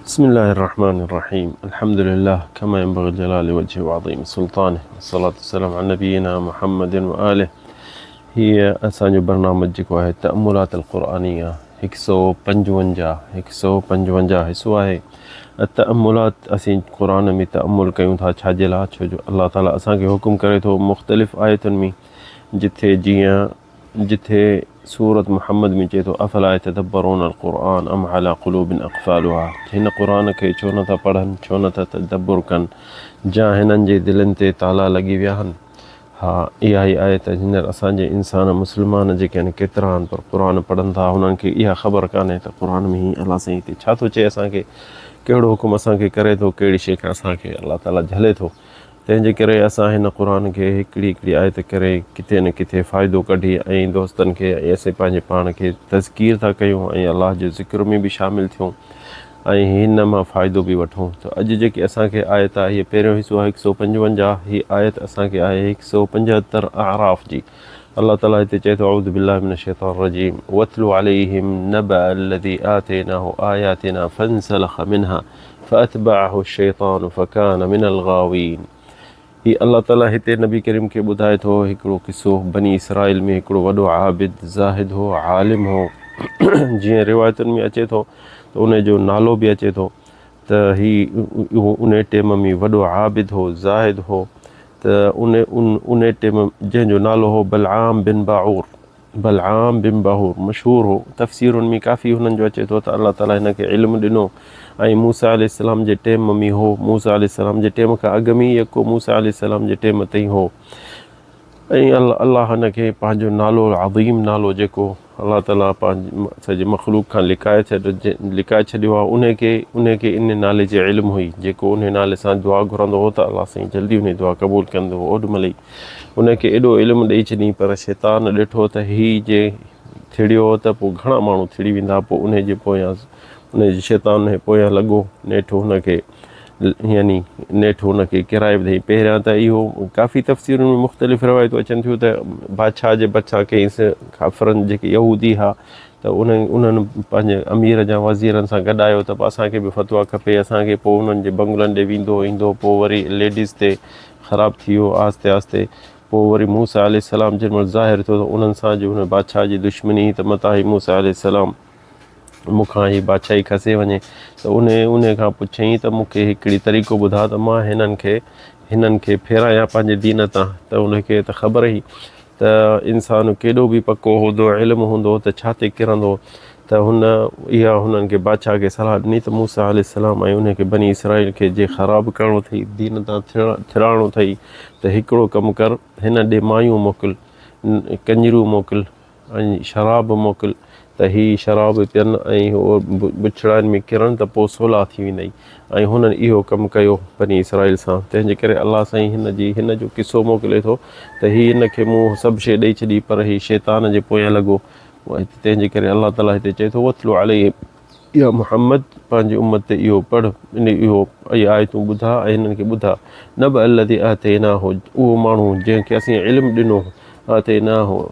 بسم الله الرحمن الرحيم الحمد لله كما ينبغي لجلال وجهه وعظيم سلطانه والصلاة والسلام على نبينا محمد وآله. هي اسان جو برنامج جيڪو آهي تأملات القرآنيه هڪ سؤ پنجونجاهه، 155 حصو آهي. التأملات اسين قرآن ۾ تأمل ڪيون ٿا ڇا جي لاء؟ ڇو جو الله تعالي اسان کي حڪم ڪري ٿو مختلف آيتن ۾ جٿي جيئن جٿي سورة محمد ۾ چئي ٿو افلا يتدبرون القرآن ام علي قلوب اقفالها هن قرآن کي ڇو نه ٿا پڙهن ڇو نه ٿا تدبر ڪن جا هنن جي دلين تي تالا لڳي ويا آهن. ها اها ئي آيت هينئر اسان جي انسان مسلمان جيڪي آهن ڪيترا آهن پر قرآن پڙهن ٿا هنن کي اها خبر ڪانهي ته قرآن ۾ هي الله سائين هتي ڇا ٿو چئي اسان کي ڪهڙو حڪم اسان کي ڪري ٿو ڪهڙي شيء کان اسان کي الله تعالي جهلي ٿو. تنهن جي ڪري اسان هن قرآن کي هڪڙي هڪڙي آيت ڪري ڪٿي نه ڪٿي فائدو ڪڍي ۽ دوستن کي ۽ اسين پنهنجي پاڻ کي تذڪير ٿا ڪيون ۽ الله جي ذڪر ۾ به شامل ٿيون ۽ هن مان فائدو به وٺون ته اڄ جيڪي اسان کي آيت آهي هيء پهريون حصو آهي هڪ سئو پنجونجاهه هي آيت اسان کي آهي هڪ سئو پنجهتر اعراف جي الله تعالي هتي چئي ٿو اعوذ بالله من الشيطان الرجيم واتل عليهم نبأ الذي آتيناه آياتنا فانسلخ منها فاتبعه الشيطان فڪان من الغاوين هي الله تعالي هتي نبي ڪريم کي ٻڌائي ٿو هڪڙو قصو بني اسرائيل ۾ هڪڙو وڏو عابد زاهد هو عالم هو جيئن روايتن ۾ اچي ٿو ته ان جو نالو به اچي ٿو ته هي اهو ان ٽيم ۾ وڏو عابد هو زاهد هو ته ان ان ٽيم جنهن جو نالو هو بلعام بن باعور بلعام بن باهور مشهور هو. تفسيرن ۾ ڪافي هنن جو اچي ٿو ته الله تعاليٰ هن کي علم ڏنو ۽ موسيٰ عليه السلام جي ٽيم ۾ هو. موسيٰ عليه السلام جي ٽيم کان اڳ ۾ يڪو موسيٰ عليه السلام جي ٽيم تائين هو ۽ الله هن کي پنهنجو نالو عظيم نالو جيڪو الله تعاليٰ پنهنجي سڄي مخلوق کان لڪائي ڇڏ لڪائي ڇڏيو آهي ان کي ان کي ان نالي جي علم هئي جيڪو ان نالي سان دعا گهرندو هو ته الله سائين جلدي ان دعا قبول ڪندو هو اوڏ مهل ئي ان کي ايڏو علم ڏئي ڇڏيائين پر شيطان ڏٺو ته هي جي ٿڙيو ته پوء گهڻا ماڻهو ٿڙي ويندا پوء انهي جي پويان انهي جي شيطان انهي پويان لڳو نيٺ هن کي يعني نيٺ هن کي ڪيرائي وڌائين پهريان ته اهو ڪافي تفسيرن ۾ مختلف روايتون اچن ٿيون ته بادشاهه جي بچا ڪيائينس ڪافرن جيڪي يهودي ها ته انهن انهن پنهنجي امير جا وزيرن سان گڏ آيو ته اسان کي به فتويٰ کپي اسان کي پوء انهن جي بنگلن ڏي ويندو ايندو پوء وري ليڊيز تي خراب ٿي ويو آهستي آهستي پوء وري موسيٰ عليه السلام جنهن مهل ظاهر ٿيو ته انهن سان جو هن بادشاهه جي دشمني هئي ته متان هي موسيٰ عليه السلام مون کان هي بادشاهي کسي وڃي ته انهي انهي کان پڇيائين ته مون کي هڪڙي طريقو ٻڌاء ته مان هنن کي هنن کي ڦيرايان پنهنجي دين تان ته ان کي ته خبر هئي ته انسان ڪيڏو به پڪو هوندو، علم هوندو ته ڇا تي ڪرندو ته هن اها هنن کي بادشاهه کي صلاح ڏني ته موسيٰ عليه السلام ۽ انهي کي بني اسرائيل کي جي خراب ڪرڻو اٿئي، دين تان ٿڙائڻو اٿئي ته هڪڙو ڪم ڪر، هن ڏي مايون موڪل، ڪڃريون موڪل ۽ شراب موڪل ته هي شراب پين ۽ هو بڇڙائين ۾ ڪرن ته پوء سولا ٿي ويندئي. ۽ هنن اهو ڪم ڪيو بني اسرائيل سان، تنهن جي ڪري الله سائين هن جي هن جو قصو موڪلي ٿو ته هي هن کي مون سڀ شيء ڏئي ڇڏي پر هي شيطان جي پويان لڳو تنهن جي ڪري الله تعاليٰ هتي چئي ٿو واتل عليهم يا محمد پنهنجي امت تي اهو پڙهه ان اهو اهي آيتون ٻڌاء ۽ هنن کي ٻڌاء نبأ الذي آتيناه اهو ماڻهو جنهن کي اسين علم ڏنو آتيناه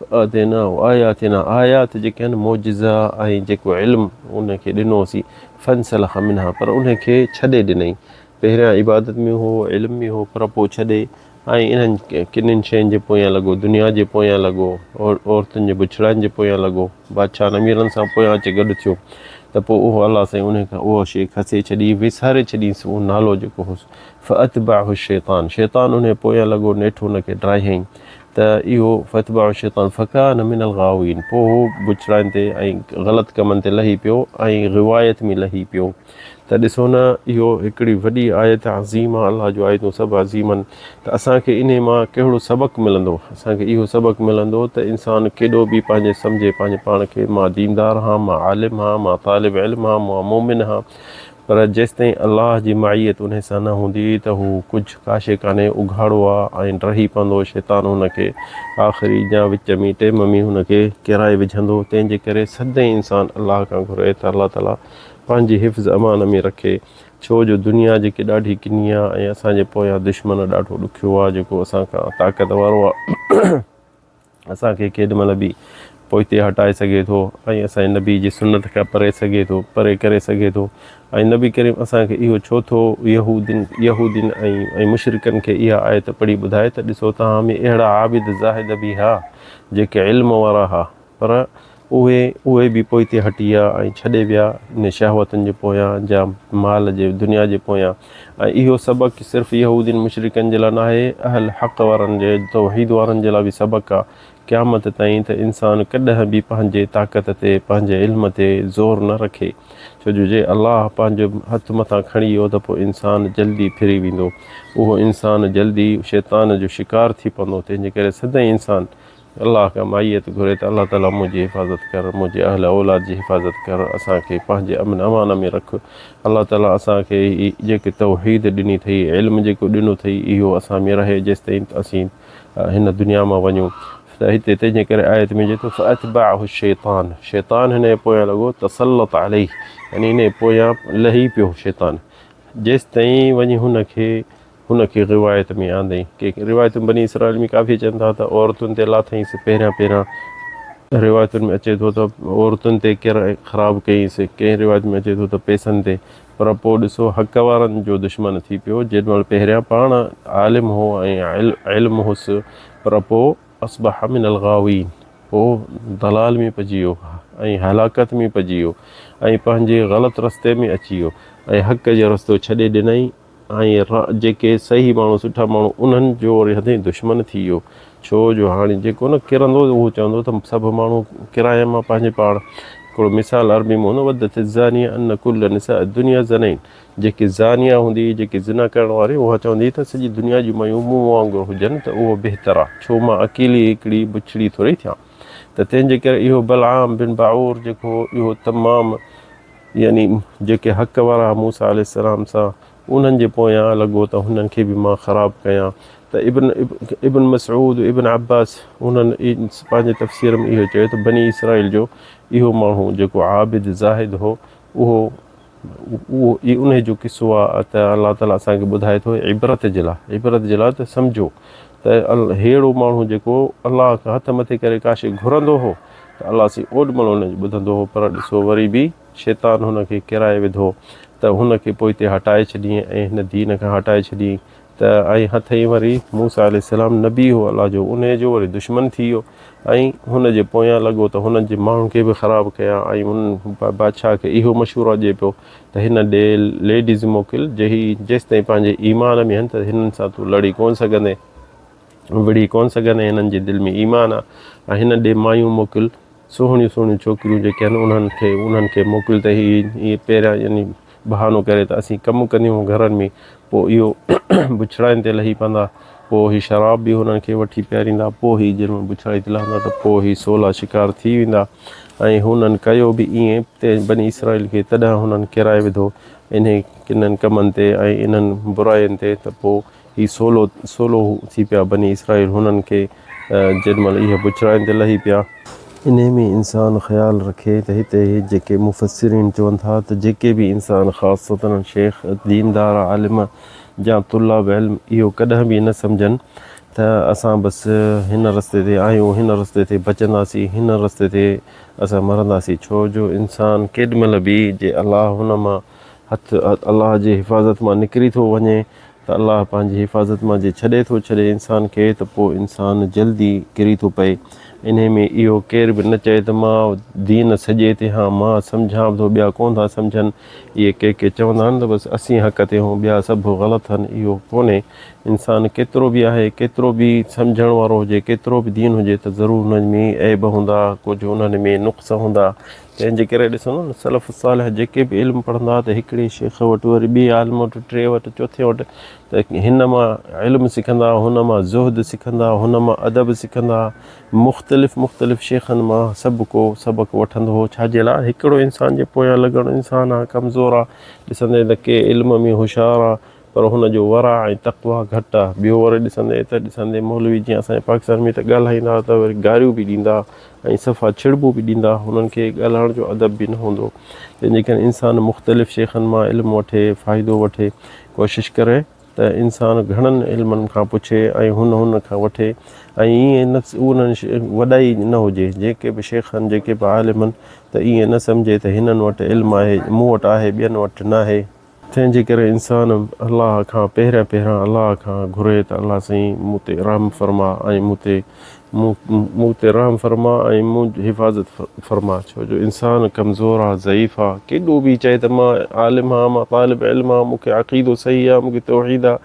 فآتيناه آياتنا آيات جيڪي آهن معجزا ۽ جيڪو علم ان کي ڏنوسين فانسلخ منها پر ان کي ڇڏي ڏنائين پهريان عبادت ۾ هو علم ۾ هو پر پوء ڇڏي ۽ انهن ڪنن شين جي پويان لڳو دنيا جي پويان لڳو عورتن جي بڇڙائين جي پويان لڳو بادشاهن اميرن سان پويان اچي گڏ ٿيو ته پوء اهو الله سائين ان کان اها شيء کسي ڇڏي وساري ڇڏينس اهو نالو جيڪو هوس فاتبعه الشيطان شيطان ان پويان لڳو نيٺ ان کي ڊاهيائين ته اهو فاتبعه الشيطان فڪان من الغاوين پوء هو بڇڙائين تي ۽ غلط ڪمن تي لهي پيو ۽ غوايت ۾ لهي پيو ته ڏسو نه اهو هڪڙي وڏي آيت عظيم آهي الله جون آيتون سڀ عظيم آهن ته اسان کي انهي مان ڪهڙو سبق ملندو اسان کي اهو سبق ملندو ته انسان ڪيڏو به پنهنجي سمجهي پنهنجي پاڻ کي مان ديندار هان مان عالم هان مان طالب علم هان مان مومن هان پر جيستائين الله جي معيت انهي سان نه هوندي ته هو ڪجهه ڪا شيء ڪانهي، اگهاڙو آ ۽ ڊهي پوندو، شيطان هن کي آخري يا وچ ۾ ٽيم ۾ هن کي ڪيرائي وجهندو، تنهن جي ڪري سدائين انسان الله کان گهري ته الله تعاليٰ پنهنجي حفظ امان ۾ رکي، ڇو جو دنيا جيڪي ڏاڍي ڪني آ ۽ اسان جي پويان دشمن ڏاڍو ڏکيو آ جيڪو اسان کان طاقت وارو آ. اسان کي ڪيڏ مهل به پوئتي هٽائي سگهي ٿو ۽ اسان جي نبي جي سنت کان پري سگهي ٿو پري ڪري سگهي ٿو ۽ نبي ڪريم اسان کي اهو ڇو ٿو يهودين يهودين ۽ ۽ مشرڪن کي اها آيت پڙهي ٻڌائي ته ڏسو توهان ۾ اهڙا عابد زاهد به ها جيڪي علم وارا ها پر اهي اهي به پوئتي هٽي ويا ۽ ڇڏي ويا ان شهوتن جي پويان جا مال جي دنيا جي پويان ۽ اهو سبق صرف يهودين مشرڪن جي لاء ناهي اهل حق وارن جي توحيد وارن جي لاء به سبق آ قيامت تائين ته انسان ڪڏهن به پنهنجي طاقت تي پنهنجي علم تي زور نه رکي ڇو جو جي الله پنهنجو هٿ مٿان کڻي ويو ته پوء انسان جلدي ڦري ويندو اهو انسان جلدي شيطان جو شڪار ٿي پوندو تنهن جي ڪري سدائين انسان الله کان معيت گهري ته الله تعالي منهنجي حفاظت ڪر، منهنجي اهل اولاد جي حفاظت ڪر، اسان کي پنهنجي امن امان ۾ رک، الله تعالي اسان کي هي جيڪي توحيد ڏني اٿئي، علم جيڪو ڏنو اٿئي اهو اسان ۾ رهي جيستائين اسين هن دنيا مان وڃون ته هتي تنهن جي ڪري آيت ۾ چئي ٿو فاتبعه الشيطان شيطان هن جي پويان لڳو تسلط عليه يعني هن جي پويان لهي پيو شيطان جيستائين وڃي هن کي هن کي روايت ۾ آندائين. ڪي روايتون بني اسرائيل ۾ ڪافي اچن ٿا ته عورتن تي لاٿائينس پهريان پهريان روايتن ۾ اچي ٿو ته عورتن تي خراب ڪيائينس ڪنهن روايت ۾ اچي ٿو ته پئسن تي پر پوء ڏسو حق وارن جو دشمن ٿي پيو جيڏي مهل پهريان پاڻ عالم هو ۽ علم هوس پر پوء اصبح من الغاوين پوء ضلال ۾ پئجي ويو ۽ هلاڪت ۾ پئجي ويو ۽ پنهنجي غلط رستي ۾ اچي ويو ۽ حق جو رستو ڇڏي ڏنائين ۽ جيڪي صحيح ماڻهو سٺا ماڻهو انهن جو وري هٿين دشمن ٿي ويو ڇو جو هاڻي جيڪو نه ڪرندو اهو چوندو ته سڀ ماڻهو ڪرايان مان پنهنجي پاڻ هڪڙو مثال عربي ۾ هوندو ودت الزانيه ان ڪل نساء الدنيا زنين جيڪي زانيه هوندي جيڪي زنا ڪرڻ واري اها چوندي ته سڄي دنيا جون مايون مون وانگر هجن ته اهو بهتر آهي ڇو مان اڪيلي هڪڙي بڇڙي ٿوري ٿيان ته تنهن جي ڪري اهو بلعام بن بعور جيڪو اهو تمام يعني جيڪي حق وارا ها موسيٰ عليه السلام سان انهن جي پويان لڳو ته هنن کي به مان خراب ڪيان ته ابن ابن مسعود ابن عباس انهن پنهنجي تفسير ۾ اهو چيو ته بني اسرائيل جو اهو ماڻهو جيڪو عابد زاهد هو اهو اهو انهي جو قصو آهي ته الله تعالي اسان کي ٻڌائي ٿو عبرت جي لاء عبرت جي لاء ته سمجهو ته ههڙو ماڻهو جيڪو الله کان هٿ مٿي ڪري ڪا شيء گهرندو هو ته الله سائين اوڏ مهل هن جي ٻڌندو هو پر ڏسو وري به شيطان هن کي ڪيرائي وڌو ته هن کي پوئتي هٽائي ڇڏيئين ۽ هن دين کان هٽائي ڇڏيئين ته ۽ هٿئين وري موسيٰ عليه السلام نبي هو الله جو انهي جو وري دشمن ٿي ويو ۽ هن جي پويان لڳو ته هنن جي ماڻهن کي به خراب ڪيان ۽ هن بادشاهه کي اهو مشورو ڏئي پيو ته هن ڏي ليڊيز موڪل جي هي جيستائين پنهنجي ايمان ۾ هن ته هنن سان تون لڙي ڪونه سگهندين وڙهي ڪونه سگهندين هنن جي دل ۾ ايمان آ ۽ هن ڏي مايون موڪل سهڻيون سهڻيون ڇوڪريون جيڪي آهن انهن کي انهن کي موڪل ته هي ائين پهريان يعني بهانو ڪري ته اسين ڪم ڪنديون گهرن ۾ پوء اهو بڇڙائين تي لهي پوندا پوء هي شراب به هنن کي وٺي پياريندا پوء هي جنهن مهل بڇڙائي تي لهندا ته پوء هي سولا شڪار ٿي ويندا ۽ هنن ڪيو به ائين تنهن بني اسرائيل کي تڏهن هنن ڪيرائي وڌو انهي ڪنن ڪمن تي ۽ انهن براين تي ته پوء هي سولو سولو ٿي پيا بني اسرائيل هنن کي جيڏي مهل اهي بڇڙاين تي لهي پيا. انهي ۾ انسان خيال رکي ته هتي هي جيڪي مفسرين چون ٿا ته جيڪي به انسان خاصتاً شيخ، ديندار عالم يا طلاب علم اهو ڪڏهن به نه سمجهن ته اسان بس هن رستي تي آهيون هن رستي تي بچنداسين هن رستي تي اسان مرنداسين ڇو جو انسان ڪيڏي مهل به جي الله هن مان هٿ الله جي حفاظت مان نڪري ٿو وڃي ته الله پنهنجي حفاظت مان جي ڇڏي ٿو ڇڏي انسان کي ته پوء انسان جلدي ڪري ٿو پئي. انهي ۾ اهو ڪير به نه چئي ته مان دين سڄي تي هان مان سمجهان به ٿو ٻيا ڪونه ٿا سمجهن. اهي ڪي ڪي چوندا آهن ته بس اسين حق تي هون ٻيا سڀ غلط هن اهو ڪونهي. انسان ڪيترو به آهي ڪيترو به سمجهڻ وارو هجي ڪيترو به دين هجي ته ضرور انهن ۾ عيب هوندا ڪجهه انهن ۾ نقص هوندا تنهن جي ڪري ڏسندو نه سلف صالح جيڪي به علم پڙهندا ته هڪڙي شيخ وٽ وري ٻئي عالم وٽ ٽئين وٽ چوٿين وٽ ته هن مان علم سکندا هن مان زهد سکندا هن مان ادب سکندا مختلف مختلف شيخن مان سڀ ڪو سبق وٺندو هو ڇا جي لاء هڪڙو انسان جي پويان لڳڻ انسان آ ڪمزور آ ڏسندي ته ڪي علم ۾ هوشيار آ پر هن جو ورع ۽ تقويٰ گهٽ آ. ٻيو وري ڏسندي ته ڏسندي مولوي جيئن اسان جي پاڪستان ۾ ته ڳالهائيندا ته وري گاريون به ڏيندا ۽ صفا ڇڙٻون به ڏيندا هنن کي ڳالهائڻ جو ادب به نه هوندو تنهن جي ڪري انسان مختلف شيخن مان علم وٺي فائدو وٺي ڪوشش ڪري. ته انسان گهڻن علمن کان پڇي ۽ هن هن کان وٺي ۽ ائين نه انهن وڏائي نه هجي جيڪي به شيخن جيڪي به عالمن ته ائين نه سمجهي ته هنن وٽ علم آهي مون وٽ آهي ٻين وٽ ناهي. تنهن جي ڪري انسان الله کان پهريان پهريان الله کان گهري ته الله سائين مون تي رحم فرما ۽ مون تي مون تي رحم فرما ۽ منهنجي حفاظت فرما ڇو جو انسان ڪمزور آ ضعيف آ ڪيڏو به چئي ته مان عالم آ مان طالب علم آ مون کي عقيدو صحيح آ مون کي توحيد آ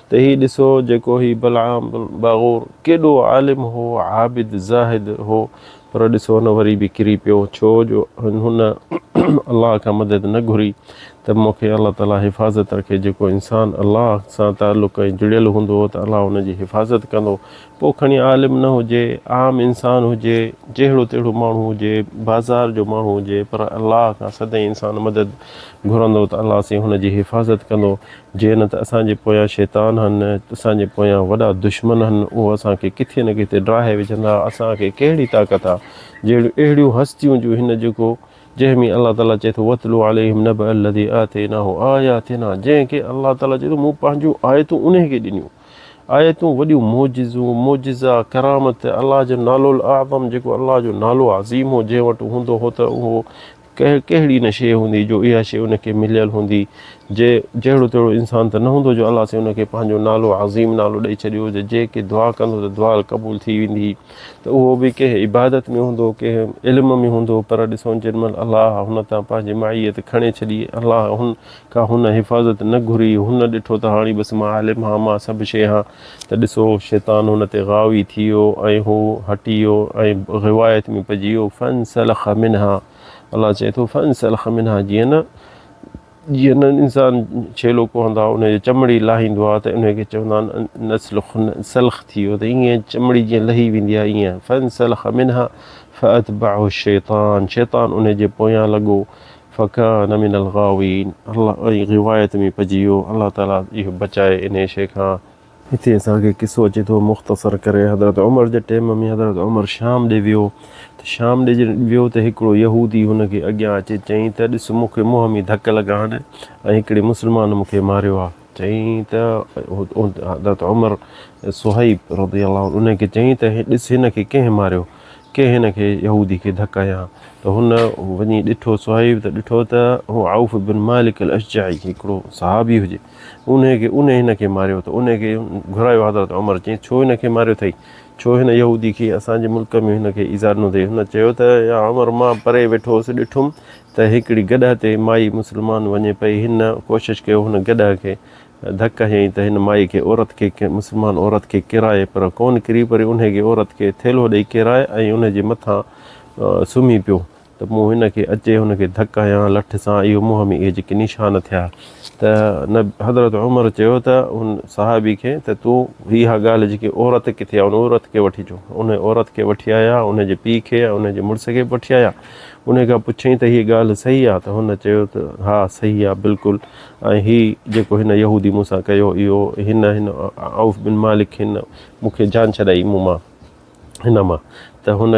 ته هي ڏسو جيڪو هي بلعام باغور ڪيڏو عالم هو عابد زاهد هو پر ڏسو هن وري به ڪري پيو ڇو جو هن الله کان مدد نه گهري ته مون کي الله تعالي حفاظت رکي جيڪو انسان الله سان تعلق ۽ جڙيل هوندو ته الله ان جي حفاظت ڪندو پوء کڻي عالم نه هجي عام انسان هجي جهڙو تهڙو ماڻهو هجي بازار جو ماڻهو هجي پر الله کان سدائين انسان مدد گهرندو ته الله سائين هن جي حفاظت ڪندو جي نه ته اسان جي پويان شيطان هن، اسان جي پويان وڏا دشمن هن، اهو اسان کي ڪٿي نه ڪٿي ڊاهي وجهندا، اسان کي ڪهڙي طاقت آ، جهڙيون اهڙيون هستيون جو هن جيڪو جنهن ۾ الله تعاليٰ چئي ٿو واتل عليهم نبأ الذي آتيناه آياتنا جنهن کي الله تعاليٰ چئي ٿو مون پنهنجون آيتون انهي کي ڏنيون، آيتون وڏيون معجزون، معجزا، ڪرامت، الله جو نالو الاعظم جيڪو الله جو نالو عظيم هو جنهن وٽ هوندو هو ته اهو ڪهڙي نه شيء هوندي جو اها شيء ان کي مليل هوندي، جي جهڙو تهڙو انسان ته نه هوندو جو الله سائين ان کي پنهنجو نالو عظيم نالو ڏئي ڇڏيو هجي، جيڪي دعا ڪندو ته دعا قبول ٿي ويندي ته اهو به ڪنهن عبادت ۾ هوندو ڪنهن علم ۾ هوندو پر ڏسو جنهن مهل الله هن تان پنهنجي معيت کڻي ڇڏي الله هن کان هن حفاظت نه گهري هن ڏٺو ته هاڻي بس مان عالم هان مان سڀ شيء هان ته ڏسو شيطان هن تي غاوي ٿي ويو ۽ هو هٽي ويو ۽ غوايت ۾ پئجي ويو فانسلخ منها الله چئي ٿو فانسلخ منها جيئن نه جيئن نه انسان ڇيلو ڪهندو آهي ان جي چمڙي لاهيندو آهي ته ان کي چوندا آهن نسلخ سلخ ٿي ويو ته ائين چمڙي جيئن لهي ويندي آهي ائين فانسلخ منها فاتبعه الشيطان شيطان ان جي پويان لڳو فڪان من الغاوين الله ۽ غوايت ۾ پئجي ويو الله تعالي اهو بچائي انهي شيء کان. هتي اسان کي قصو اچي ٿو مختصر ڪري حضرت عمر جي ٽيم ۾ حضرت عمر شام ڏي ويو ته شام ڏي جڏهن ويو ته هڪڙو يهودي هن کي اڳيان اچي چيائين ته ڏس مون کي منهن ۾ ڌڪ لڳا آهن ۽ هڪڙي مسلمان مون کي ماريو آهي چيائين ته حضرت عمر صهيب رضي الله عنه ان کي چيائين ته ڏس هن کي ڪنهن ماريو ڪنهن هن کي يهودي کي ڌڪ هنيا ته هن وڃي ڏٺو صهيب ته ڏٺو ته هو عوف بن مالڪ الاشجعي هڪڙو صحابي هجي انهي کي انهي هن کي ماريو ته انهي کي گهرايو حضرت عمر چيائين ڇو هن کي ماريو اٿئي ڇو هن يهودي کي اسان جي ملڪ ۾ هن کي ايذاء ڏنو اٿئي هن چيو ته يا عمر مان پري ويٺو هوس ڏٺم ته هڪڙي گڏهه تي مائي مسلمان وڃي پئي هن ڪوشش ڪيو هن گڏهه کي ڌڪ هنيائين ته هن مائي کي عورت کي مسلمان عورت کي ڪيرائي پر ڪونه ڪري پر انهي کي عورت کي ٿيلهو ڏئي ڪيرائي ۽ ان جي مٿان سمهي پيو ته مون هن کي اچي هن کي ڌڪ هنيا لٺ سان اهو منهن ۾ اهي جيڪي نشان ٿيا ته حضرت عمر چيو ته ان صحابي کي ته تون اها ڳالهه جيڪي عورت ڪٿي آهي ان عورت کي وٺي اچو ان عورت کي وٺي آيا ان جي پيء کي ۽ ان جي مڙس کي به وٺي آيا ان کان پڇيائين ته هيء ڳالهه صحيح آهي ته هن چيو ته ها صحيح آهي بلڪل ۽ هي جيڪو هن يهودي مون سان ڪيو اهو هن هن عوف بن مالڪ هن مون کي جان ڇڏائي مون مان هن مان ته هن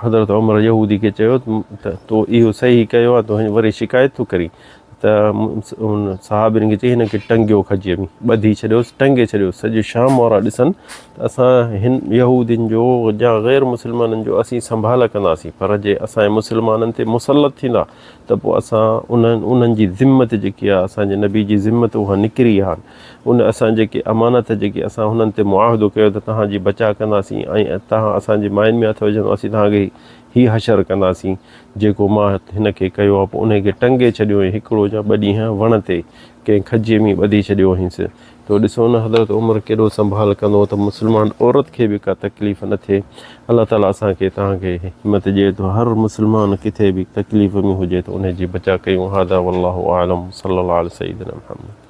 حضرت عمر يهودي کي چيو ته تو اهو صحيح ڪيو آهي تو وري شڪايت ٿو ڪرين ته ان صحابين کي چئي هن کي ٽنگيو کجيء ۾ ٻڌي ڇڏيوس ٽنگي ڇڏيوس سڄو شام وارا ڏسن ته اسان هن يهودين جو يا غير مسلمانن جو اسين سنڀال ڪنداسين پر جي اسان جي مسلمانن تي مسلط ٿيندا ته پوء اسان انهن انهن جي ذمت جيڪي آهي اسان جي نبي جي ذمت اها نڪري آهي ان اسان جيڪي امانت جيڪي اسان هنن تي معاهدو ڪيو ته توهان جي بچاء ڪنداسين ۽ توهان اسان جي ماين ۾ هٿ وجهندو اسين توهان کي هي حشر ڪنداسين جيڪو مان هن کي ڪيو آهي پوء انهي کي ٽنگي ڇڏيو ۽ هڪڙو يا ٻه ڏينهن وڻ تي ڪنهن کجيء ۾ ٻڌي ڇڏيو هئس تو ڏسو نه حضرت عمر ڪيڏو سنڀال ڪندو هو ته مسلمان عورت کي به ڪا تڪليف نه ٿئي الله تعالي اسان کي توهان کي همت ڏئي ته هر مسلمان ڪٿي به تڪليف ۾ هجي ته انهي جي بچا ڪيون هذا والله اعلم صلي الله علي سيدنا محمد.